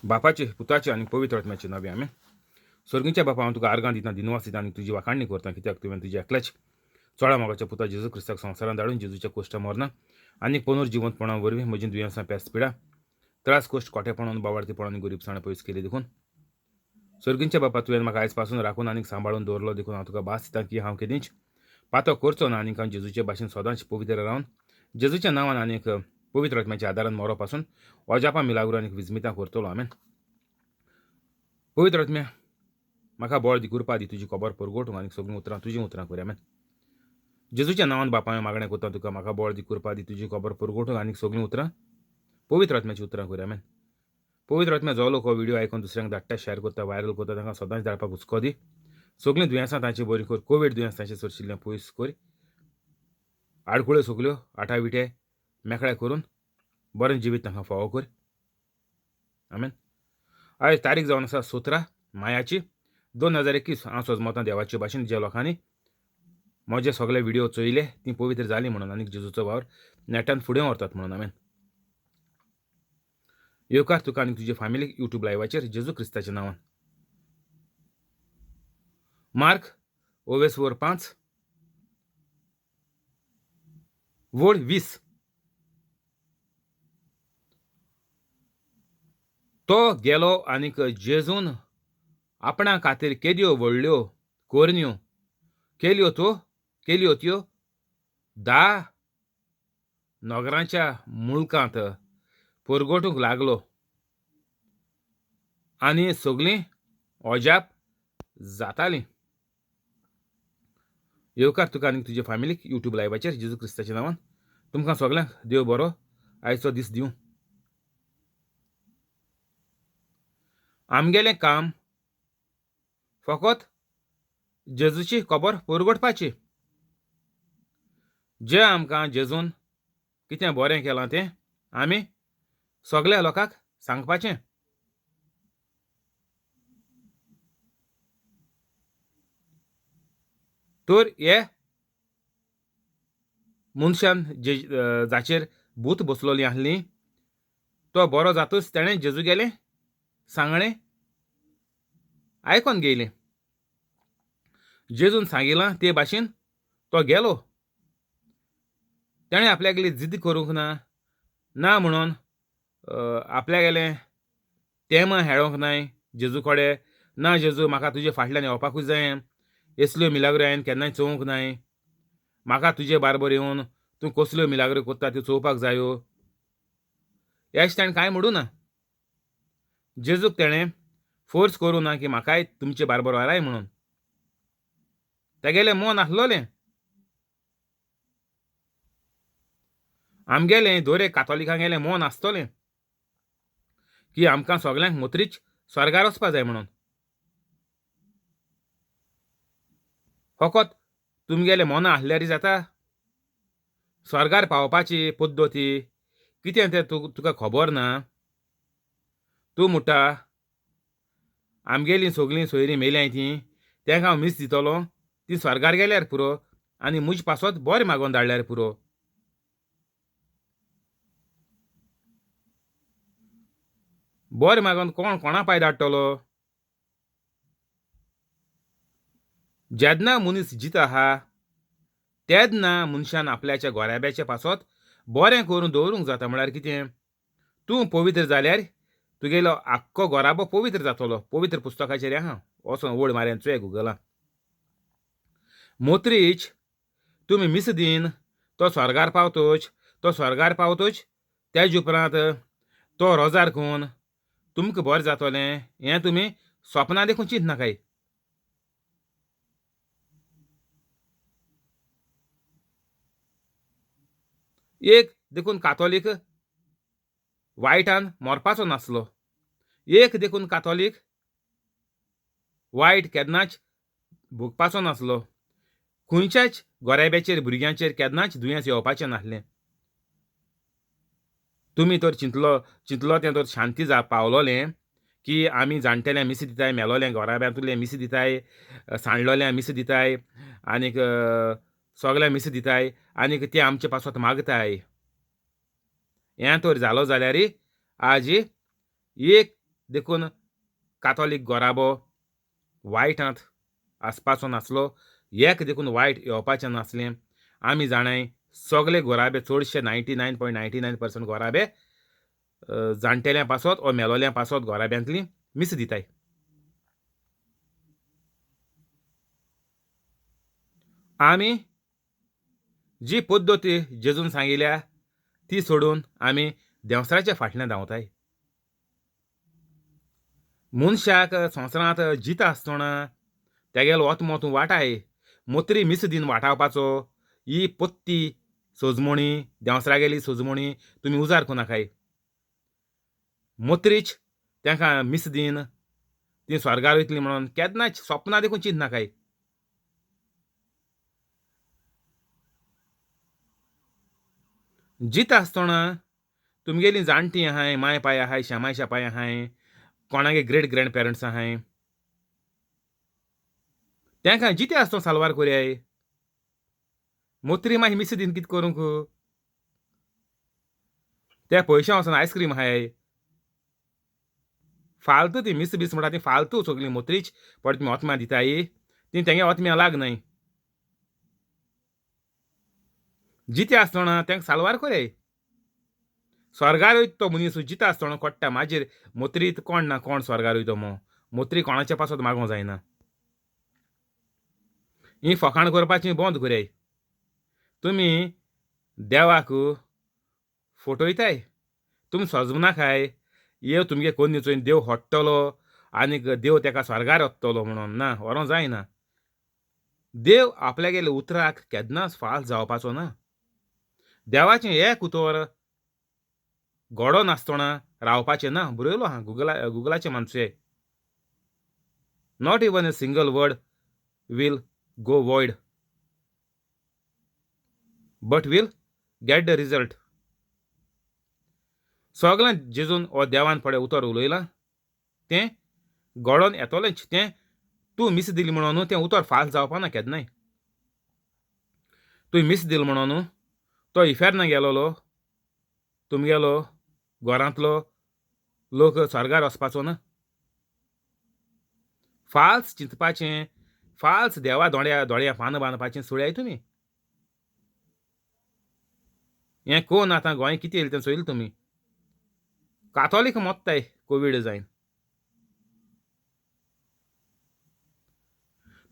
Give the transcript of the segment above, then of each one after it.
बापाचे, पुताचे आनी पवित्र आत्म्याचे नांवे आमेन. सर्गीच्या बापा, हांव तुका आर्गां दिता, दिनवास दिता आनी तुजी वाखाणणी करता, कित्याक तुवें तुज्या एकल्याच चोडा मोगाच्या पुता जेजू क्रिस्ताक संवसारांत धाडून जेजूच्या कोश्टा मरना आनी पुनर्जिवंतपणा वरवीं म्हजीं दुयेंसां, पेस, पिडा, त्रास, कोश्ट, कोटेपण, बावार्थीपण आनी गरिबसाण पयस केली. देखून सर्गींच्या बापा, तुवें म्हाका आयज पासून राखून आनी सांबाळून दवरलो, देखून हांव तुका भास दिता की हांव केदींच पातो करचो ना आनी हांव जेजूचे भाशेन सदांच पवित्र रावन जेजूच्या नांवान आनी पवित्र आत्म्याच्या आदारान मरो पासून अजापां, मिलाग्रो आनी विजमितां करतलो. आमेन. पवित्र आत्म्या, म्हाका बळ दी, कृपा दी, तुजी खबर परगटूंक आनी सगळीं उतरां तुजीं उतरां कर. आमेन. जेजूच्या नांवान बापा, हांवें मागणें करता तुका, म्हाका बळ दी, कृपा दी, तुजी खबर परगटूंक आनी सगळीं उतरां पवित्र आत्म्याची उतरां कर. आमेन. पवित्र आत्म्या, जो लोक हो व्हिडिओ आयकून दुसऱ्यांक धाडटा, शेअर करता, व्हायरल करता, तांकां सदांच धाडपाक हुस्को दी. सगळीं दुयेंसां तांची बरीं कर. कोवीड दुयेंस तांचे सरशिल्लें पयस कर. आडकुळ्यो सगल्यो आठा विटे मेकळे करून बरें जिवीत तांकां फावो कर. आमेन. आयज तारीख जावन आसा 17 मायाची 2021. हांव सजमतां देवाचे भाशेन ज्या लोकांनी म्हजे सगळे व्हिडिओ चोयले ती पवित्र जाली म्हणून आनी जेजूचो वावर नेटान फुडें व्हरतात म्हणून. आमेन. येवकार तुका आनी तुजे फामिलीक युट्यूब लायवाचेर जेजू क्रिस्ताच्या नांवान. मार्क ओवेस वर 5 वळ 20. तो गेलो आनीक जेजून आपणा खातीर केद्यो व्हडल्यो करण्यो केल्यो त्यो केल्यो त्यो 10 नगरांच्या मुलकांत परगटूंक लागलो आनी सगळीं अजाप जातालीं. येवकार तुका आनी तुजे फामिलीक युट्यूब लायवाचेर जेजू क्रिस्ताच्या नांवान. तुमकां सगळ्यांक देव बरो आयचो दीस दिवं. आमगेलें काम फकत जेजूची खबर परगटपाची. जें आमकां जेजून कितें बरें केलां तें आमी सगल्या लोकांक सांगपाचें. तर हे मनशान जे जाचेर भूत बसलोली आसली तो बरो जातूच तेणें जेजू गेलें सांगणें आयकोन घेयलें. जेजून सांगिलां ते भाशेन तो गेलो. तेणें आपल्यागेली जिद्द करूंक ना, ना म्हणून आपल्यागेलें तेमां हेळोंक नाय जेजू कडेन. ना जेजू, म्हाका तुजे फाटल्यान येवपाकूच जाय, असल्यो मिलाग्रो हांवें केन्नाय चोवंक नाय, म्हाका तुजे बारबर येवन तूं कसल्यो मिलाग्रो करता त्यो चोवपाक जायो, अशें ताणें कांय म्हणूं ना. जेजूक तेणें फोर्स करूं ना की म्हाकाय तुमचे बारबर व्हराय म्हणून. तेगेलें मन आसलोलें. आमगेलें दर एक कातोलिकांगेलें मन आसतलें की आमकां सगल्यांक मोत्रीच स्वर्गार वचपा जाय म्हणून. फकत तुमगेलें मनां आसल्यार जाता? स्वर्गार पावपाची पद्दती कितें तें तुका खबर ना? तूं म्हणटा आमगेलीं सगलीं सोयरीं मेल्याय तीं, तेंकां हांव मीस दितलो, तीं स्वर्गार गेल्यार पुरो आनी म्हजे पासत बरें मागोवन धाडल्यार पुरो. बरें मागोवन कोण कोणा पांय धाडटलो? जेन्ना मनीस जित आहा तेन्ना मनशान आपल्याच्या गोराब्याचे पासत बरें करून दवरूंक जाता. म्हळ्यार कितें, तूं पवित्र जाल्यार तुगेलो आख्खो गोराबो पवित्र जातलो. पवित्र पुस्तकाचेर आहा, वचोन वड मारेन चोय गुगलान. मोत्रीच तुमी मिस दीन तो स्वर्गार पावतोच, तो स्वर्गार पावतोच तेज उपरांत तो रोजार खून तुमकां बरें जातलें हें तुमी सपनां देखून चिंतनाकाय. एक देखून कातोलीक वायटान मरपाचो नासलो, एक देखून कातोलीक वायट केन्नाच भोगपाचो नासलो, खंयच्याच गोरेब्याचेर भुरग्यांचेर केन्नाच दुयेंस येवपाचें नासलें. तुमी तर चिंतलो चिंतलो तें तर शांती जा पावलोलें की आमी जाणटेल्या मिस दिताय, मेलोलें गोराब्यांतुलें मिस दिताय, सांडलोलें मिस दिताय आनीक सगळें मिस दिताय आनीक ते आमचे पासत मागताय. हें तर जालो जाल्यार आज एक देखून कातोलीक गोराबो वायटांत आसपाचो नासलो, एक देखून वायट येवपाचें नासलें. आमी जाणाय सगळे गोराबे चडशे 99.99% गोराबे जाणटेल्या पासत ओ मेलोल्या पासत गोराब्यांतली मिस दिताय. आमी जी पद्दती जेजून सांगिल्या ती सोडून आमी देंवसराच्या फाटल्यान धांवताय. मनशाक संवसारांत जिता आसतना तेगेलो आत्मो तूं वाटाय, मोत्री मिस दिन वाटावपाचो ही पत्ती सोजमणी देंवसरागेली सोजमणी तुमी उजार कोनाकाय. मोत्रीच तेंकां मिस दिन ती स्वर्गार वयतली म्हणून केन्नाच सपनां देखून चिंतनाकाय. जिता आसतना तुमगेली जाणटी आहाय, माय पाय आहाय, शेमाय शेपाय आहाय, कोणागे ग्रेट ग्रँड पेरंट्स आहाय, तेंकां जिते आसतना साल्वार कोरयाय. मोत्री मागीर मिस दिन कितें करूंक, त्या पयशा वचून आयस्क्रीम आहाय. फालतू ती मिस बीस म्हणटा ती फालतू सगळी मोत्रीच पड तुमी ओतम्या दिताय ती तेंगे ओतम्या लाग न्हय. जिते आसतना तेंका साल्वार कोरयाय. स्वर्गार वयता तो मनीस जिता आसतना कोट्टा मागीर मोत्री कोण ना कोण स्वर्गार वयतो मो, मोत्री कोणाच्या पासत मागोंक जायना. ही फकाण करपाची बंद कोरयाय. तुमी देवाक फटयताय, तुमी सजमनाकाय येव तुमगे कोन्नी चोयन देव हडटलो आनीक देव तेका स्वर्गार वतलो म्हणून ना, व्हरोंक जायना. देव आपल्यागेल्या उतराक केन्नाच फाल्स जावपाचो ना. देवाचें एक उतर घडो नासतना रावपाचें ना. बरयलो आहा गुगलाचें मानचे, not even a single word will go void but will get the result. सगळें जेजून हो देवान पळय उतर उलयलां तें घडोवन येतलेंच. तें तूं मिस दिली म्हणून तें उतर फाल्स जावपा ना केन्नाय. तुवें मिस दिल म्हणून तो इफेर्ना गेलोलो तुमगेलो घरांतलो लोक स्वर्गार वचपाचो ना. फाल्स चिंतपाचें, फाल्स देवा दोळ्या दोळ्या पानां बांदपाचें सोडयाय तुमी. हें कोण आतां गोंय कितें येयलें तें चोयलें तुमी. कातोलीक मोत्ताय कोवीड जायन.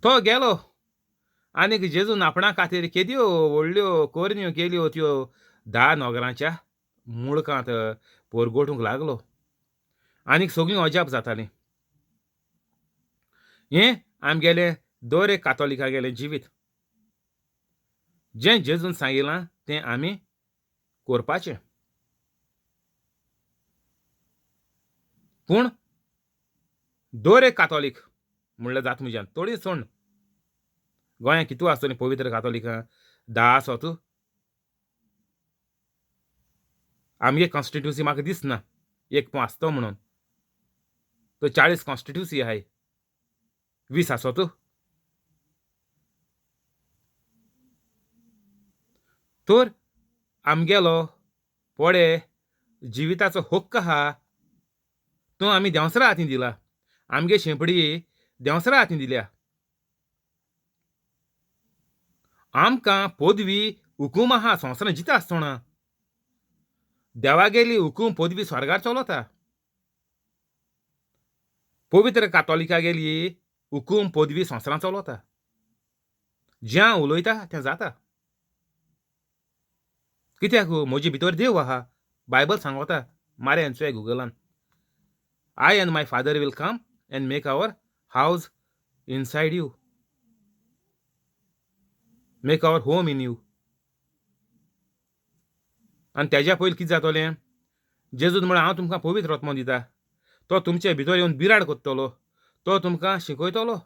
तो गेलो आनीक जेजून आपणा खातीर केद्यो व्हडल्यो कोरन्यो केल्यो त्यो 10 नगरांच्या मुळकांत पोरगोटूंक लागलो आनीक सगळीं अजाप जातालीं. हें आमगेलें दर एक कातोलिकागेलें जिवीत. जें जेजून सांगिलां तें आमी करपाचें. पूण दर एक कातोलीक म्हणल्यार जाता म्हज्यान थोडी सोण गोंयांत कितू आसतलीं पवित्र कातोलिकां 10 आसत. आमगे कॉन्स्टिट्युन्सी म्हाका दिसना एक पूण आसतो म्हणून, तो 40 कॉन्स्टिट्युन्सी आहाय, 20 आसत. तर आमगेलो पडे जिविताचो हक्क आहा तो आमी देंवसरा हातीन दिला. आमगे शेंपडी देंवसरा हातीन दिल्या. आमकां पदवी हुकूम आहा संवसारांत जिता आसतना. देवागेली हुकूम पदवी स्वर्गार चलता. पवित्र कातोलिकागेली हुकूम पदवी संवसारांत चलता. जें उलयता तें जाता. कित्याक म्हजे भितर देव आहा. बायबल सांगता मारे चोय गुगलान, I and my father will come and make our house inside you, make our home in you. आनी तेज्या पयलीं कितें जातलें, जेजून म्हळ्यार हांव तुमकां पवित्र आत्मो दिता, तो तुमचे भितर येवन बिराड कोत्तलो, तो तुमकां शिकयतलो,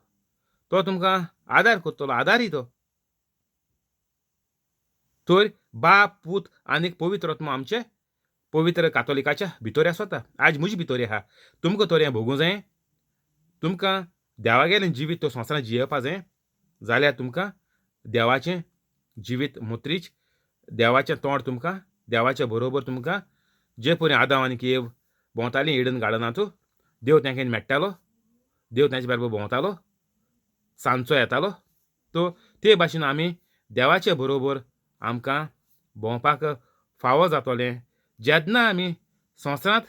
तो तुमकां आदार कोत्तलो, आदारी तो. तर बाप पूत आनीक पवित्र आत्मो आमचे पवित्र कातोलिकाच्या भितर आसता. आज म्हजे भितर आहा. तुमकां तर हें भोगूं जाय, तुमकां देवागेलें जिवीत तो संवसारांत जियेवपा जाय जाल्यार तुमकां देवाचें जिवीत मोत्रीच, देवाचें तोंड तुमकां, देवाच्या बरोबर तुमकां जे परी आदांव आनी एव भोंवतालीं इडन गार्डनांत देव तांकां मेळटालो, देव तांचे बरोबर भोंवतालो, सांजचो येतालो. तो ते भाशेन आमी देवाचे बरोबर आमकां भोंवपाक फावो जातोलें जेन्ना आमी संवसारांत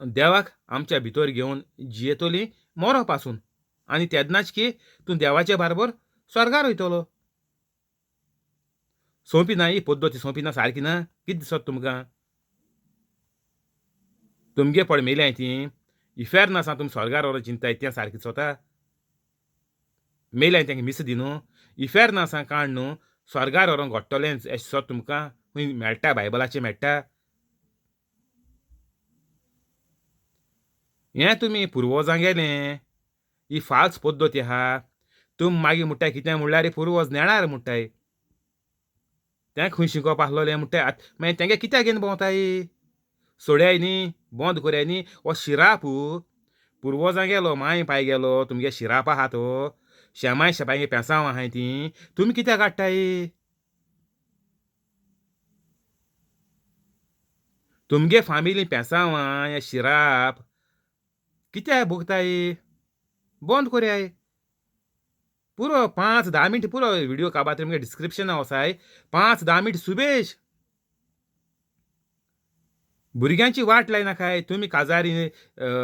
देवाक आमच्या भितर घेवन जियेतली मरो पासून, आनी तेन्नाच की तूं देवाचे बरोबर स्वर्गार वयतलो. सोंपी ना ही पद्दती, सोंपी ना, सारकी ना. कितें दिसत तुमकां? तुमगे पळय मेल्याय ती इफेर्न आसा, तुमी स्वर्गार व्हरोन चिंताय तें सारकें दिसता? मेल्याय तेंका मिस दी न्हू, इफेर्न आसा काड न्हू, स्वर्गार व्हरोन घडटलें अशें दिसत तुमकां? खंय मेळटा बायबलाचें मेळटा? हें तुमी पुर्वजां गेलें, ही फाल्स पद्दती आहा. तुमी मागीर म्हणटाय कितें म्हणल्यार पुर्वज नेणार म्हणटाय, तें खंय शिकोवप आसलोलें म्हणटाय. मागीर तेंगे कित्याक घेवन भोंवताय? सोड्याय न्ही, बंद कोराय न्ही. हो शिराप पुर्वजां गेलो, मांय पाय गेलो, तुमगे शिराप आहा तो, शेमाय शेपायगे पेंसांव आहाय ती, तुमी कित्याक काडटाय? तुमगे फामिली पेंसांवां हे शिराप कित्याक भोगताय? बंद कोराय पुरो. 5-10 मिनट पुरो व्हिडियो काबार तुमगे डिस्क्रिप्शना वसाय, 5-10 मिनट सुबेश. भुरग्यांची वाट लायनाकाय तुमी. काजारी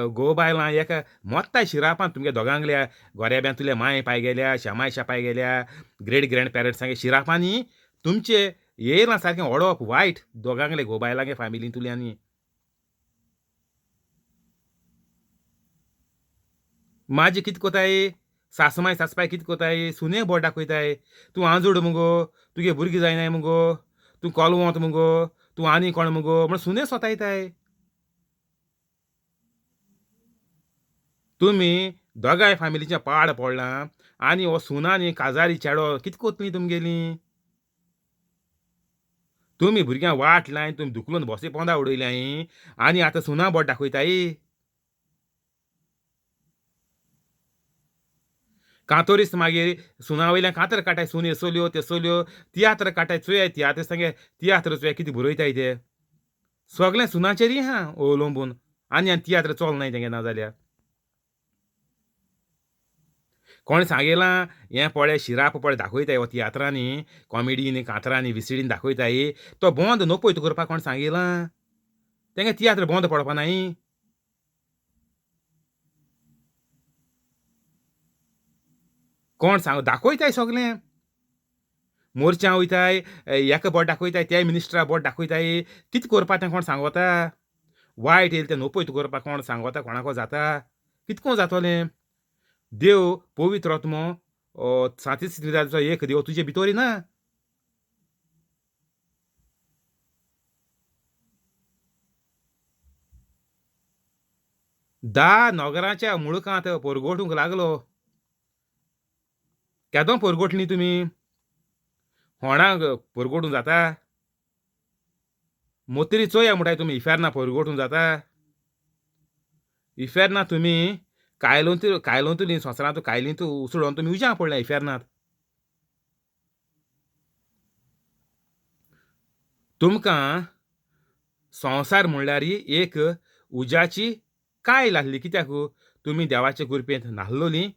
घोव बायलां एका मोत्ताय शिरापान तुमगे दोगांगल्या गोऱ्याब्यान तुल्या मांय पाय गेल्या, शेमाय शेपाय गेल्या, ग्रेट ग्रँड पॅरंट्सांगे शिरापांनी तुमचे येयलां सारकें ओडप वायट दोगांगले घोव बायलांगे फामिलीन तुल्यांनी. माजी कितें कोताय? सासमाय सासपाय कितें कोताय? सुने बोट दाखयताय, तूं आंजूड मुगो, तुगे भुरगीं जायनाय मुगो, तूं कोलवोंत मुगो, तूं आनी कोण मुगो म्हण सुने सोतायताय. तुमी दोगांय फामिलीचें पाड पडलां आनी हो सुनानी काजारी चेडो कितें कोतली तुमगेली? तुमी भुरग्यांक वाट लायन तुमी धुकलून बसी पोंदा उडयल्याय आनी आतां सुना बोट दाखयताय. कांतोरीस मागीर सुना वयल्यान कांतर काडटाय, सून येसोल्यो तेसोल्यो तियात्र काडटाय, चोयाय तियात्र सांगे तियात्र चोया कितें बरयताय ते सगळें सुनाचेरय आहा अवलंबून. आनी आनी तियात्र चलनाय तेंगे नाजाल्यार. कोणें सांगलां हें पळय शिराप पळय दाखयताय हो तियात्रांनी, कॉमेडीनी, कांतरांनी, विसिडीन दाखयताय, तो बंद नपयत करपाक कोण सांगलां? तेंगे तियात्र बंद पडपा नाय. कोण सांग दाखयताय सगळें मोर्चा वयताय, एका बोट दाखयताय, त्या मिनिस्टरा बोट दाखयताय, कितें करपा तें कोण सांगता? वायट येयलें तें नपयत करपाक कोण सांगता? कोणाको जाता? कितें कोण जातलें? देव पवित्र आत्मो सांतिस्पिरिताचो एक देव तुजे भितर ना. धा नगरांच्या मुळकांत परगटूंक लागलो. केदो परगटली तुमी? होणाक परगटूंक जाता? मोतरी चोया म्हणटाय तुमी, इफेर्ना परगटूंक जाता? इफेर्ना तुमी कायलोंत कायलोंतली संवसारांत कायलींत उसळोन तुमी उज्या पडल्या इफेर्नांत. तुमकां संवसार म्हणल्यार एक उज्याची कायल आसली. कित्याक तुमी देवाचे कृपेंत नासलोली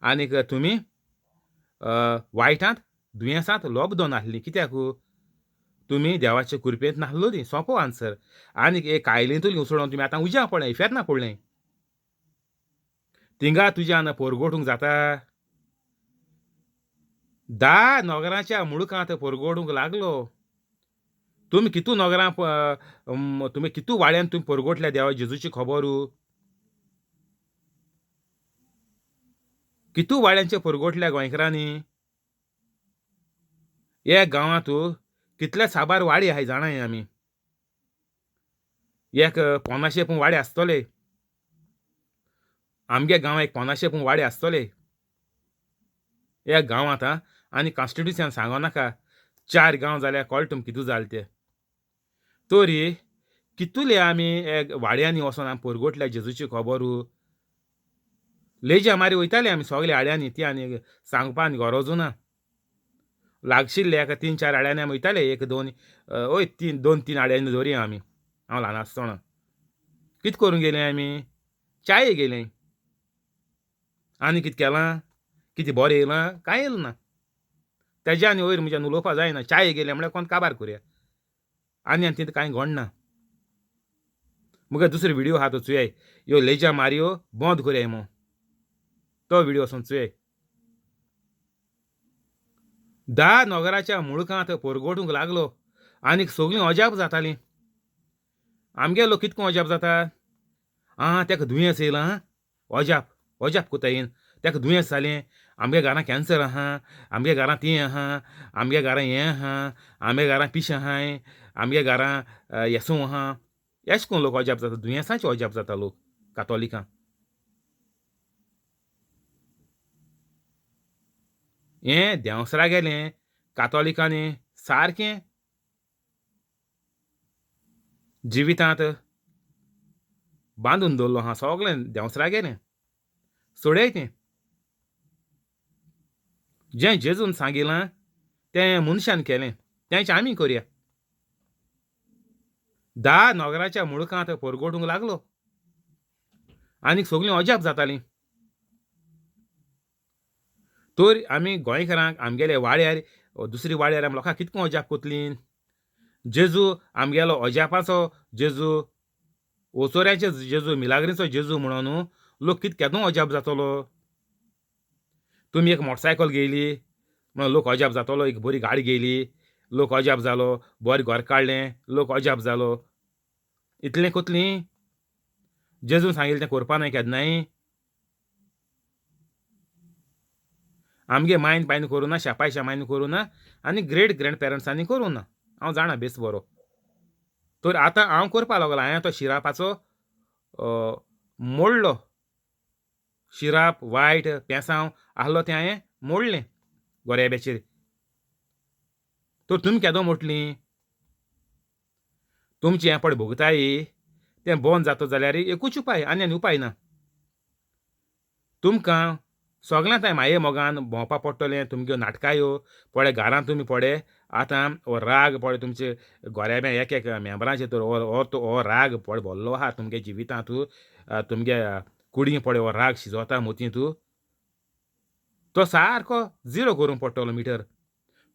आनीक तुमी वायटांत दुयेंसांत लोबदोन आसली. कित्याक तुमी देवाचे कृपेंत नासलोली? सोंपो आन्सर. आनीक एक कायलींतली उसळोन तुमी आतां उज्या पडलें, इफेर्ना पडलें. थिंगा तुज्यान परगटूंक जाता? धा नगरांच्या मुळकांत परगटूंक लागलो. तुमी कितू नगरां, तुमी कितू वाड्यान तुमी परगटल्या देवा जेजूची खबर? कितू वाड्यांचे परगटल्या गोंयकारांनी? एक गांवांत कितले साबार वाडी आहाय जाणाय आमी, एक 50 पूण वाडे आसतले आमगे गांवांत, एक 50 पूण वाडे आसतले एक गांवांत. आं, आनी कॉन्स्टिट्युशन सांगो नाका, 4 गांव जाल्यार कळटा तुमकां कितू जाले ते. तरी कितुले आमी एक वाड्यांनी वचोन आमी परगटल्या जेजूची खबर? लेज्या मारी वयताले आमी सगळे आड्यांनी, ती आनी सांगपा आनी गरजू ना. लागशिल्ले एका 3-4 आड्यांनी आमी वयताले, 1 2 हय 3 2-3 आड्यांनी दवरया आमी. हांव ल्हान आसतना कितें करूंक गेले आमी? च्याये गेलें. आनी कितें केलां? कितें बरें येयलां? कांय येयलें ना. तेज्या आनी वयर म्हज्यान उलोवपा जायना. च्याये गेलें म्हळ्यार कोण काबार करुया. आनी आनी तितूं कांय घडना. मुगे दुसरो व्हिडियो आहा तो चोयाय, ह्यो लेज्या मारयो बंद करया म्हूण, तो व्हिडियो वचून चोयाय. धा नगराच्या मुळकांत परगटूंक लागलो आनीक सगळीं अजाप जातालीं. आमगे लोक कितको अजाप जाता, आं तेका दुयेंस येयलां, अजाप अजाप कोत्ता येन तेका दुयेंस जालें, आमगे घरां कॅन्सर आहा, आमगे घरां तें आहा, आमगे घरां हें आहा, आमगे घरां पिशें आहाय, आमगे घरां येसूं आहा. एश कोन लोक अजाप जाता, दुयेंसाचें अजाप जाता लोक कातोलिकां. हें देंवसरा गेलें कातोलिकांनी सारकें जिवितांत बांदून दवरलो आहा, सगळें देंवसरा गेलें सोडय तें. जें जेजून सांगिलां तें मनशान केलें, तेंच आमी करया. धा नगराच्या मुळकांत परगटूंक लागलो आनीक सगळीं अजाप जातालीं. तर आमी गोंयकारांक आमगेले वाड्यार दुसरी वाड्यार आमी लोकांक कितको अजाप कोतलीं. जेजू आमगेलो अजापाचो जेजू, ओचोऱ्याचे जेजू, मिलाग्रीचो जेजू म्हणून न्हू लोक कित केदो अजाप जातलो. तुमी एक मोटरसायकल घेयली म्हणून लोक अजाप जातलो, एक बरी गाडी घेयली लोक अजाप जालो, बरें घर काडलें लोक अजाप जालो. इतलें कोतलीं? जेजून सांगिल्लें तें करपा नाय केन्नाय. आमगे मायन पायन करूं ना, शेपायच्या मायन करूं ना, आनी ग्रेट ग्रँड पेरंट्सांनी करूं ना. हांव जाणा बेस बरो. तर आतां हांव करपा लागलो. हांवें तो शिरापाचो मोडलो, शिराप वायट पेसांव आहलो तें हांवें मोडलें गोरेब्याचेर. तर तुमी केदो मोडलीं? तुमचें हें पळय भोगताय तें बंद जाता जाल्यार एकूच उपाय, आनी आनी उपाय ना. तुमकां सगळ्यांत हांवें माये मोगान भोंवपा पडटलें. तुमग्यो नाटकायो पळय घरांत तुमी पळय आतां हो राग पळय तुमचे गोरेब्या एक एक मेंबरांचे, तर हो हो राग पळय भरलो आहा तुमगे जिवितांत, तुमगे कुडीं पळय हो राग शिजोता मोतींत, तो सारको झिरो करूंक पडटलो मिटर.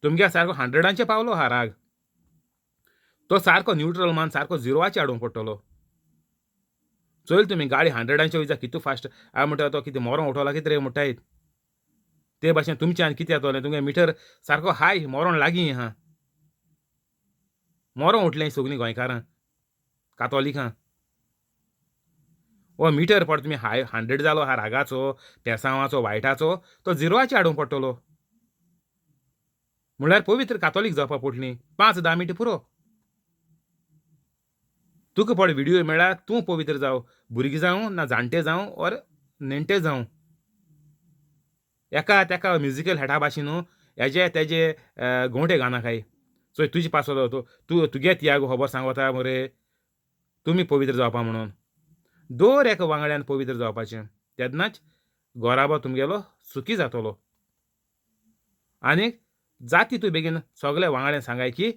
तुमगे सारको हंड्रेडांचे पावलो आहा राग, तो सारको न्युट्रल मान सारको झिरोवाचे हाडूंक पडटलो. चोयल तुमी गाडी हंड्रेडांचे वयता कितू फास्ट, हांव म्हणटा तो कितें मोरों उठोला कितें रे म्हणटाय. ते भाशेन तुमच्यान कितें जातलें, तुमगे मिटर सारको हाय मोरोन लागीं आहा. मोरों उठलें सगळीं गोंयकारां कातोलिकां. हो मिटर पड तुमी हाय हंड्रेड जालो आहा रागाचो, पेसांवाचो, वायटाचो, तो झिरोवाचे हाडूंक पडटलो. म्हणल्यार पवित्र कातोलीक जावपा पडटलीं. 5-10 मिनटां पुरो. तुका पळय व्हिडियो मेळ्ळा, तूं पवित्र जावं, भुरगीं जावं ना जाणटे जावं ओर नेणटे जावं, एका तेका म्युजिकल हेडा भाशेन न्हू हेजे तेजे गोंवटे गाना खाय. चोय तुजे पासत तूं तुगे तियागो खबर सांगता मरे तुमी पवित्र जावपा म्हणून. दर एका वांगड्यान पवित्र जावपाचें, तेन्नाच गोराबो तुमगेलो सुखी जातलो. आनीक जाती तूं बेगीन सगल्या वांगड्यान सांगाय की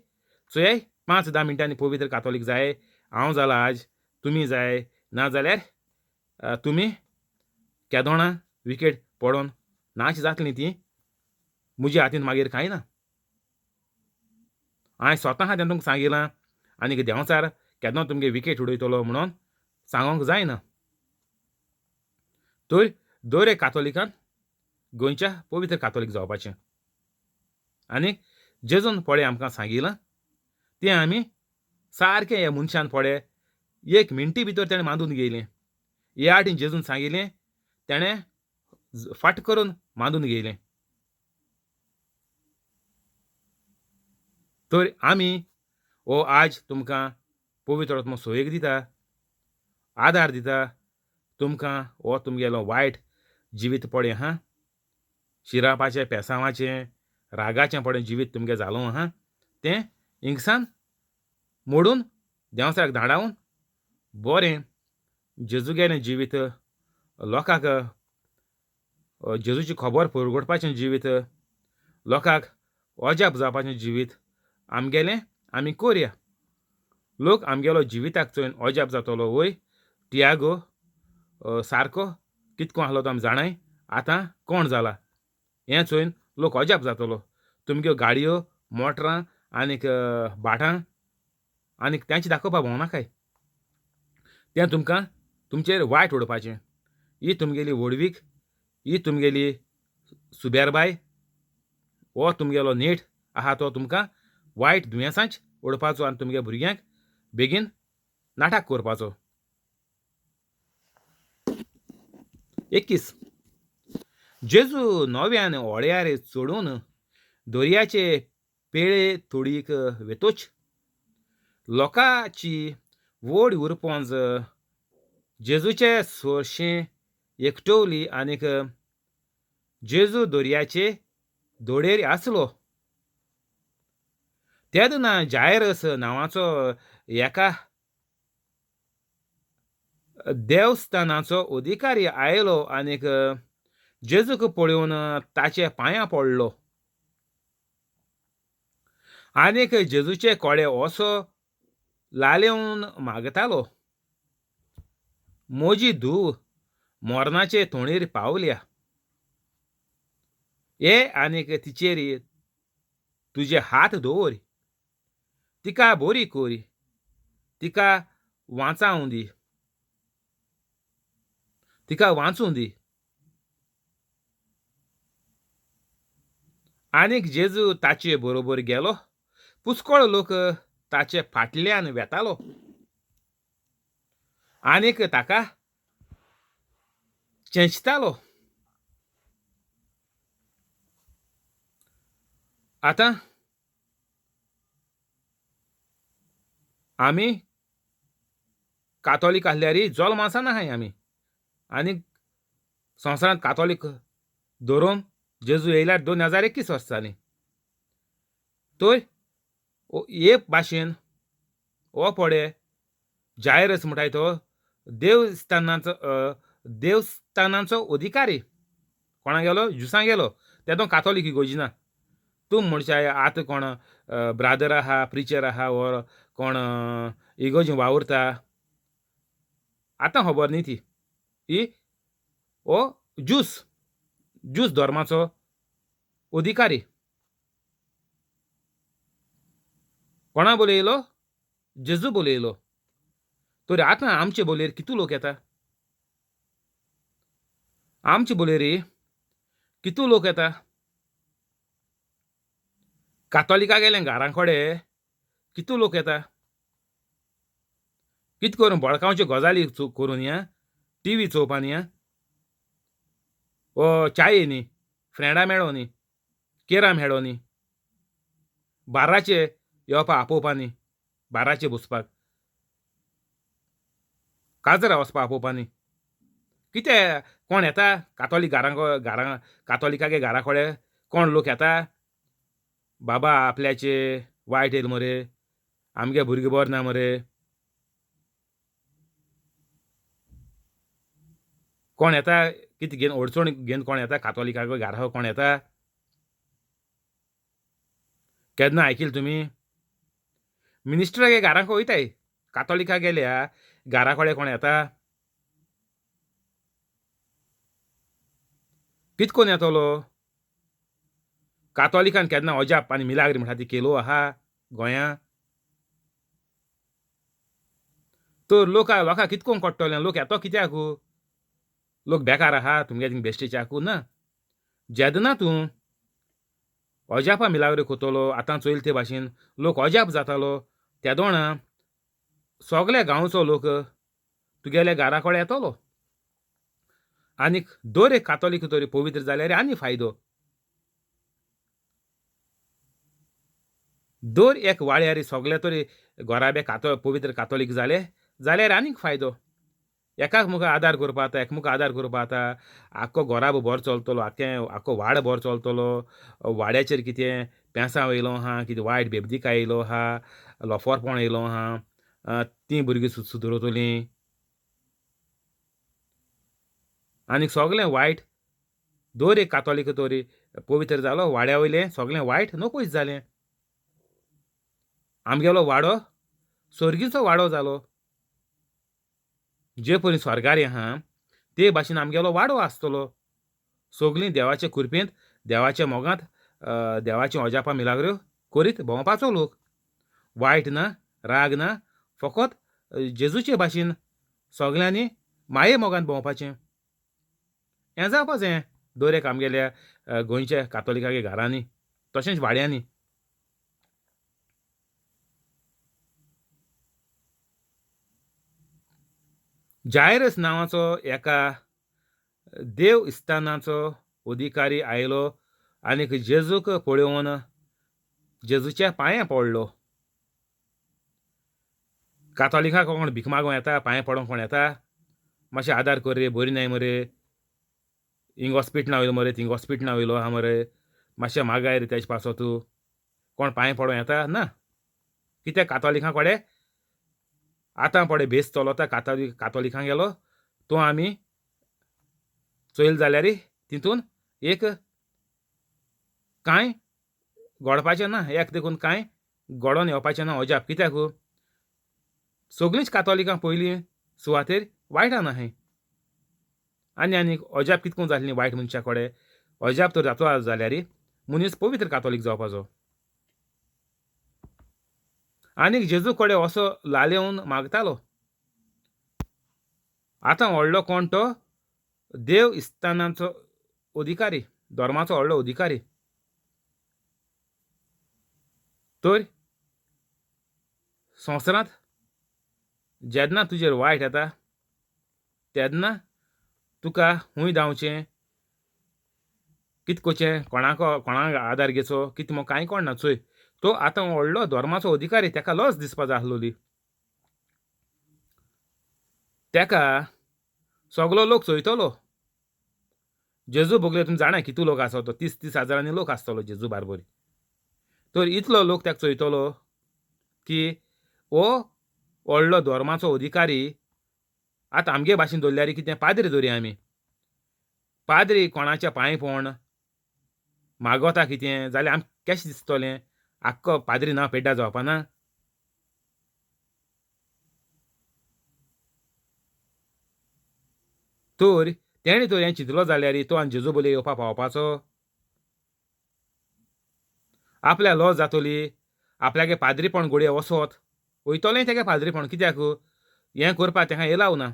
चोय 5-10 मिनटांनी पवित्र कातोलीक जाय, हांव जाला आज, तुमी जाय, नाजाल्यार तुमी केदोणा विकेट पडोन नाच जातलीं ती, म्हज्या हातीन मागीर कांय ना. हांवें स्वता हातीन तुमकां सांगिलां आनी देंवचार केन्ना तुमगे विकेट उडयतलो म्हणून सांगूंक जायना. तर दर एक कातोलिकान गोंयच्या पवित्र कातोलीक जावपाचें. आनी जेजून पळय आमकां सांगिलां तें आमी सारकें ह्या मनशान पळय एक मिनटी भितर तेणें मांदून घेयलें. ह्या आटी जेजून सांगिल्लें तेणें फाट करून मांदून घेयलें. तर आमी हो आज तुमकां पवित्र आत्मो सोयेक दिता, आदार दिता, तुमकां हो तुमगेलो वायट जिवीत पळय आहा, शिरापाचें, पेसांवाचें, रागाचें पळय जिवीत तुमगें जालो आहा तें हिंगसान मोडून देंवचाराक धाडावन बरें जेजूगेलें जिवीत लोकांक जेजूची खबर परगटपाचें जिवीत, लोकांक अजाप जावपाचें जिवीत आमगेलें आमी करया. लोक आमगेलो जिविताक चोयन अजाप जातलो, वय टियागो सारको कितको आहलो तो आमी जाणाय, आतां कोण जाला हें चोयन लोक अजाप जातलो. तुमग्यो गाडयो, मोटरां आनीक भाटां आनीक तेंचे दाखोवपा भोंवनाकाय, तें तुमकां तुमचेर वायट उडोवपाचें. ही तुमगेली व्हडवीक, ही तुमगेली सुबेरबाय, हो तुमगेलो नेट आहा तो तुमकां वायट दुयेंसांच उडोवपाचो आनी तुमगे भुरग्यांक बेगीन नाटक करपाचो. 21. जेजू नव्यान होड्यार चडून दर्याचे पेळे थोडीक वेतोच लोकांची व्हड उरपंज जेजूचे सोरशें एकटवली आनीक जेजू दर्याचे दोडेर आसलो. तेन्ना जायरस नांवाचो एका देवस्थानाचो अधिकारी आयलो आनीक जेजूक पळोवन ताचे पांयां पडलो आनीक जेजूचे कोडे असो लालेवन मागतालो, म्हजी धूव मरणाचे तोंडीर पावल्या, ये आनीक तिचेर तुजे हात दवर, तिका बरी कर, तिका वांचावं दी, तिका वाचूं दी. आनीक जेजू ताचे बरोबर गेलो. पुस्कळ लोक ताचे फाटल्यान वेतालो आनीक ताका चेंचतालो. आतां आमी कातोलीक आसल्यार जल्म आसना आहाय आमी, आनी संवसारांत कातोलीक धरून जेजू येयल्यार 2021 वर्सां जालीं. तर एक भाशेन हो पडे जायरस म्हणटाय तो देवस्थानाचो देवस्थानाचो अधिकारी कोणा गेलो, जुसां गेलो, तेदो कातोलीक इगोर्जी ना. तूं म्हणशाय आतां कोण ब्रादर आहा, प्रिचर आहा, ओर कोण इगोर्जी वावुरता, आतां खबर न्ही ती. ही हो ज्यूस ज्यूस धर्माचो अधिकारी कोणा बोलयलो, जेजू बोलयलो. तर आतां आमचे बोलयेर कितू लोक येता, आमचे बोलयेर कितू लोक येता. कातोलिका गेले घरां कडेन कितू लोक येता, कित करून बळकावच्यो गजाली करून या, टिवी चोवपा न्ही, ओ चाये न्ही, फ्रेंडा मेळो न्ही, केरा मेळो न्ही, बाराचे येवपा आपोवपा न्ही, बाराचे बसपाक, काजरा वचपा आपोवपा न्ही. कितें कोण येता कातोलीक घरां घरां कातोलिकागे घरा कडेन कोण लोक येता, बाबा आपल्याचे वायट येयल मरे, आमगे भुरगीं बरें ना मरे, कोण येता कितें घेवन अडचण घेवन कोण येता कातोलिकाक घरा कोण येता, केन्ना आयकिल तुमी? मिनिस्टरागे घरांक वयताय, कातोलिका गेल्या घरा कडेन कोण येता, कित कोण येतलो? कातोलिकान केन्ना अजाप आनी मिलाग्री म्हणटा ती केलो आहा गोंया. तर लोकां लोकांक कित कोण कळटलें, लोक येतो कित्याक, लोक बेकार आहा तुमगे थिंग बेश्टेच्याकू ना. जेदना तूं अजापा मिलाग्री कोतलो, आतां चोयल ते भाशेन लोक अजाप जातालो, तेदोणा सगल्या गांवचो लोक तुगेल्या घरा कडेन येतलो. आनीक दर एक कातोलीक तरी पवित्र जाल्यार आनी फायदो. दर एक वाड्यार सगळे तरी घराबे पवित्र कातोलीक जाले जाल्यार आनीक फायदो. एकाक मुखार आदार करपा जाता, एकमुखार आदार करपा जाता, आख्खो घराबो बरो चलतलो, आख्खें आख्खो वाड बरो चलतलो. वाड्याचेर कितें पेंसांव येयलो आहा, कितें वायट बेबदिकाय येयलो आहा, लोफरपण येयलो आहा, तीं भुरगीं सुदरतलीं आनी सगळें वायट. दर एक कातोलीक तरी पवित्र जालो, वाड्या वयलें सगळें वायट नपयत जालें. आमगेलो वाडो सर्गीचो वाडो जालो. जे परी स्वर्गार आहा ते भाशेन आमगेलो वाडो आसतलो. सगलीं देवाचे कृपेंत, देवाच्या मोगांत, देवाचीं अजापां मिलाग्रो करीत भोंवपाचो लोक. वायट ना, राग ना, फकत जेजूचे भाशेन सगल्यांनी माये मोगान भोंवपाचें. हें जावपा जाय दर एक आमगेल्या गोंयच्या कातोलिकागे घरांनी तशेंच वाड्यांनी. जायरस नांवाचो एका देव इस्तानाचो अधिकारी आयलो आनीक जेजूक पळोवन जेजूच्या पांयां पडलो. कातोलिकाक कोण भीक मागूंक येता, पांय पडोंक कोण येता, मातशें आदार कर रे, बरी नाय मरे, हिंग हॉस्पिटलां वयलो मरे, थिंग हॉस्पिटलां वयलो आहा मरे, मातशें मागाय रे तेजे पासो तूं, कोण पांय पडोंक येता ना. कित्याक कातोलिकां कडेन आतां पळय भेस चलता कातोलिकां गेलो तो आमी चोयल जाल्यार तितून एक कांय घडपाचें ना, एक देखून कांय घडोवन येवपाचें ना अजाप. कित्याक सगळींच कातोलिकां पयलीं सुवातेर वायटान आहाय. आनी आनी अजाप कितकोन जातलीं वायट मनशा कडेन. अजाप तर जातो जाल्यार मनीस पवित्र कातोलीक जावपाचो. आनीक जेजू कडेन असो लालेवन मागतालो. आतां व्हडलो कोण तो देव इस्तानाचो अधिकारी, धर्माचो व्हडलो अधिकारी. तर संवसारांत जेन्ना तुजेर वायट येता तेन्ना तुका खूंय धांवचें, कित करचें, कोणाक कोणाक आदार घेवचो कितें म्हूण कांय कळना. चोय तो आतां व्हडलो धर्माचो अधिकारी, तेका लज दिसपा जाय आसलोली. तेका सगलो लोक चोयतलो. जेजू भोगले तुमी जाणा कितू लोक आसा तो, 30-30 हजारांनी लोक आसतलो जेजू बारबर. तर इतलो लोक तेका चोयतलो की हो व्हडलो धर्माचो अधिकारी. आतां आमगे भाशेन धरल्यार कितें पाद्री धरया आमी, पाद्री कोणाच्या पांय पोण मागोता कितें जाल्यार आमकां कशें दिसतलें, आख्खो पाद्री ना पेड्डा जावपा ना. तर तेणें तर हें चिंतलो जाल्यार तो आनी जेजू बोले येवपा पावपाचो. आपल्या लज जातली, आपल्यागे पाद्रीपण घडये वचत वयतलें तेगे पाद्रीपण. कित्याक हें करपाक तेका येलाव ना.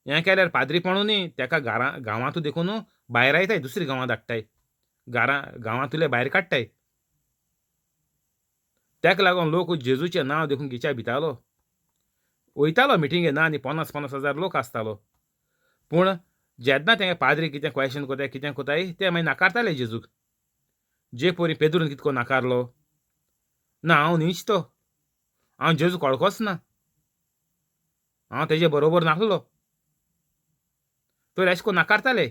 हें केल्यार पाद्रीपणू न्ही तेका घरा गांवांतू देखून भायर आयताय, दुसरी गांवां धाडटाय, घरा गांवांतुले भायर काडटाय. तेका लागून लोक जेजूचें नांव देखून गिच्या भितालो, वयतालो मिटिंगे ना आनी 50-50 हजार लोक आसतालो. पूण जेन्ना तेंगे पाद्री कितें क्वेशन कोताय कितें कोताय ते मागीर नाकारताले जेजूक. जे पोरी पेद्रून कितको नाकारलो ना, हांव न्हीच तो, हांव जेजू कळकोच ना, हांव तेजे बरोबर नासलो. तर अशें करून नाकारताले.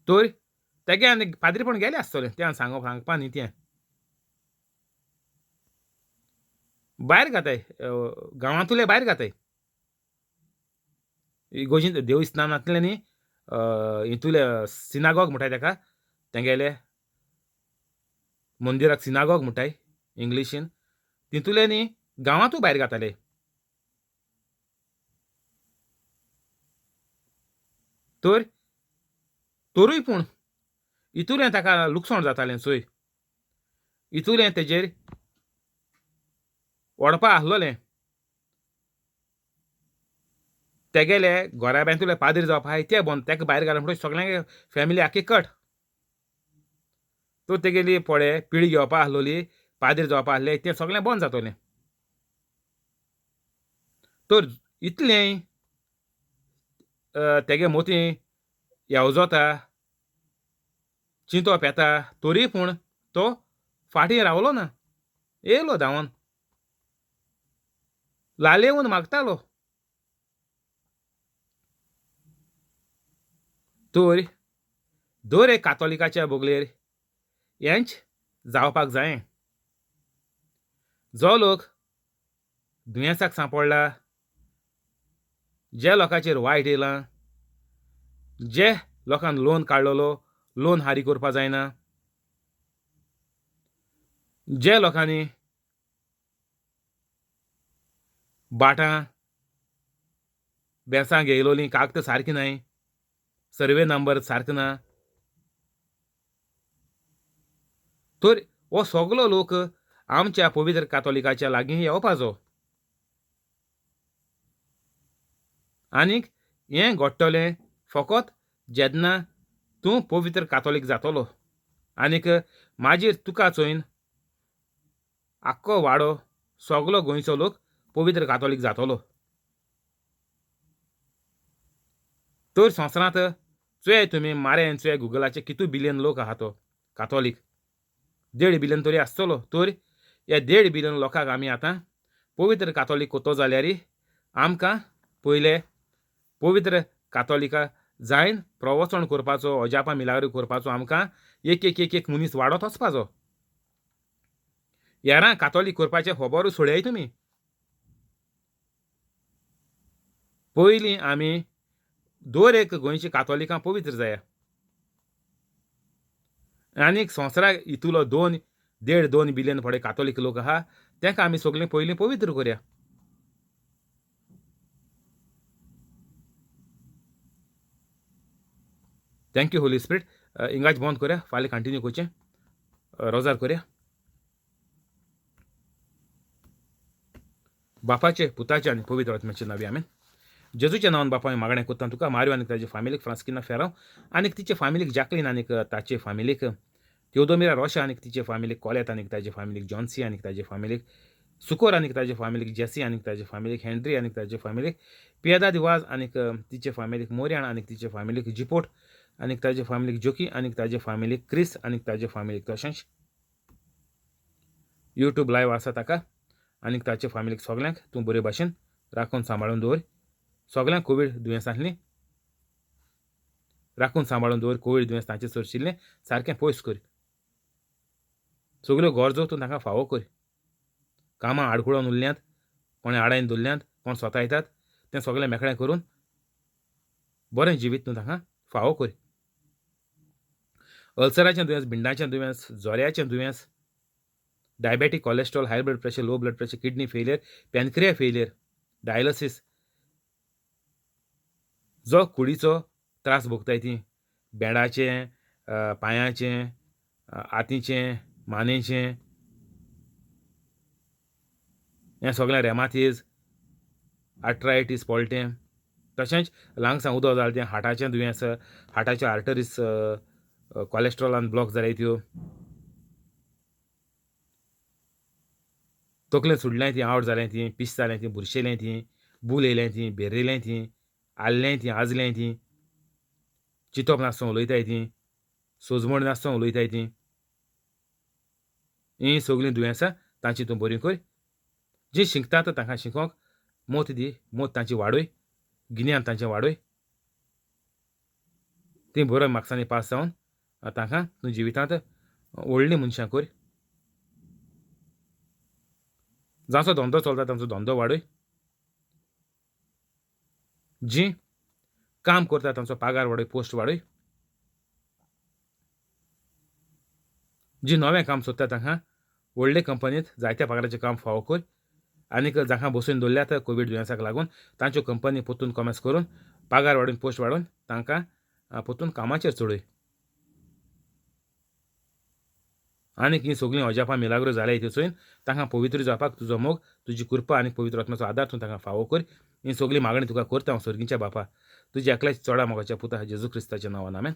तर तेगे आनी पाद्रीपण गेले आसतलें तें सांगप सांगपा न्ही, तें भायर घाताय गांवांतुले भायर घाताय. इगोजीन देवस्थानांतले न्ही हितूले सिनागॉग म्हणटाय तेका, तेंगेले मंदिराक सिनागॉग म्हणटाय इंग्लिशीन, तितूले न्ही गांवांतूय भायर घाताले. तर तरूय पूण इतुलें ताका लुकसाण जातालें चोय, इतुलें तेजेर ओडपा आसलोलें. तेगेले घराब्यांतले पाद्री जावपा आहाय ते बंद, तेका भायर घाले म्हणटकच सगळ्यांक फॅमिली आख्खी कट. तर तेगेली पळय पिळगी घेवपा आसलोली, पाद्री जावपा आसले, तें सगळें बंद जातलें. तर इतलें तेगे मोती येवजता, चिंतप येता, तरी पूण तो फाटीं रावलो ना, येयलो धांवन, लालेवन मागतालो. तर दर एक कातोलिकाच्या बोगलेर हेंच जावपाक जायें. जो लोक दुयेंसाक सांपडला, जे लोकांचेर वायट येयलां, जे लोकांक लोन काडलेलो लोन हारी करपा जायना, जे लोकांनी भाटां बेसां घेयलोलीं कागद सारकी नाय, सर्वे नंबर सारको ना. तर हो सगलो लोक आमच्या पवित्र कातोलिकाच्या लागीं येवपाचो आनीक हें घडटलें फकत जेन्ना तूं पवित्र कातोलीक जातलो आनीक मागीर तुका चोयन आख्खो वाडो सगलो गोंयचो लोक पवित्र कातोलीक जातलो. तर संवसारांत चोय तुमी मारेन चोय गुगलाचे कितू बिलियन लोक आहा तो कातोलीक, 1.5 बिलियन तरी आसतलो. तर ह्या 1.5 बिलियन लोकांक आमी आतां पवित्र कातोलीक कोतो जाल्यार आमकां पयले पवित्र कातोलिका जायन प्रवचन करपाचो, अजापां मिलाग्री करपाचो आमकां एक एक एक एक मनीस वाडत वचपाचो. हेरां कातोलीक करपाचें खबरूय सोडयाय तुमी. पयलीं आमी दर एक गोंयची कातोलिकां पवित्र जाया आनीक संवसाराक इतलो 2-1.5 2 बिलियन फुडें कातोलीक लोक आहा तांकां आमी सगळीं पयलीं पवित्र करया. Thank you Holi spirit. इंगाच बंद करया, फाल्यां कंटिन्यू करचें, रोजार करया. बापाचे पुताचे आनी पवित्र आत्म्याचे नांवी आमेन. जेजूच्या नांवान बापा हांवें मागणें करता तुका, मारियो आनी ताजे फामिलीक, फ्रांस्किना फेरांव आनी तिचे फामिलीक, जॅकलीन आनी ताचे फामिलीक, तेवदोमिरा रोशा आनी तिचे फामिलीक, कॉलेत आनी ताजे फामिलीक, जॉन्सी आनी ताजे फामिलीक, सुकोर आनी ताजे फामिलीक, जेसी आनी ताजे फामिलीक, हेनरी आनी ताजे फामिलीक, पियेदाद वाज आनी तिचे फामिलीक, मोरियान आनी तिचे फामिलीक, जिपोट आनी ताजे फामिलीक, जोकी आनी ताजे फामिलीक, क्रिस आनी ताजे फामिलीक, तशेंच यूट्यूब लायव आसा ताका आनी ताचे फामिलीक सगल्यांक तूं बरे भाशेन राखून सांबाळून दवर. सगल्यांक कोवीड दुयेंसांतलीं राखून सांबाळून दवर. कोवीड दुयेंस तांचे सरशिल्लें सारकें पयस कर. सगल्यो गरजो तूं तांकां फावो कर. कामां आडखळोन उरल्यांत, कोणें आडायन दवरल्यांत, कोण स्वता येतात तें सगळें मेकळें करून बरें जिवीत तूं तांकां फावो कर. अल्सराचें दुयेंस, भिंडाचें दुयेंस, जोऱ्याचें दुयेंस, diabetic, cholesterol, high blood pressure, low blood pressure, kidney failure, pancreas failure, dialysis, जो कुडीचो त्रास भोगताय ती बेडाचें, पांयाचें, आतीचें, मानेचें, हें सगळें रेमातीज, आर्थरायटीस पोळटें, तशेंच लंग्सां उदक जालें तें, हार्टाचें दुयेंस, हार्टाच्यो आर्टरीस कॉलेस्ट्रॉलान ब्लॉक जाल्याय त्यो, तकलें सुडलें ती, आवट जालें ती, पीस जालें ती, बुरशेलें ती, बूल येयलें ती, बेरेलें ती, आल्लें ती, आजलें ती, चिंतप नासतना उलयताय ती, सोजमण नासतना उलयताय ती, हीं सगळीं दुयेंसां तांची तूं बरी कर. जीं शिकतात तांकां शिकोवंक मोत दी, मोत तांची वाडय, गिन्यान तांचें वाडय, तीं बऱ्या मार्क्सांनी पास जावन तांकां तूं जिवितांत व्हडलीं मनशां कर. जांचो धंदो चलता तांचो धंदो वाडय. जीं काम करता तांचो पगार वाडय, पोस्ट वाडय. जीं नवें काम सोदता तांकां व्हडले कंपनींत जायत्या पगाराचें काम फावो कर. आनीक जांकां बसून दवरल्यात कोवीड दुयेंसाक लागून तांच्यो कंपनी परतून कॉमेस करून पगार वाडोवन पोस्ट वाडोवन तांकां परतून कामाचेर चडय. आनीक हीं सगळीं अजापां मिलाग्रो जाल्याय त्यो चोयन तांकां पवित्र जावपाक तुजो मोग, तुजी कृपा आनी पवित्र आत्म्याचो आदार तूं तांकां फावो कर. हीं सगळीं मागणी तुका करता हांव सर्गीच्या बापा, तुज्या एकल्याच चोडा मोगाच्या पुता जेजू क्रिस्ताच्या नांवान आमेन.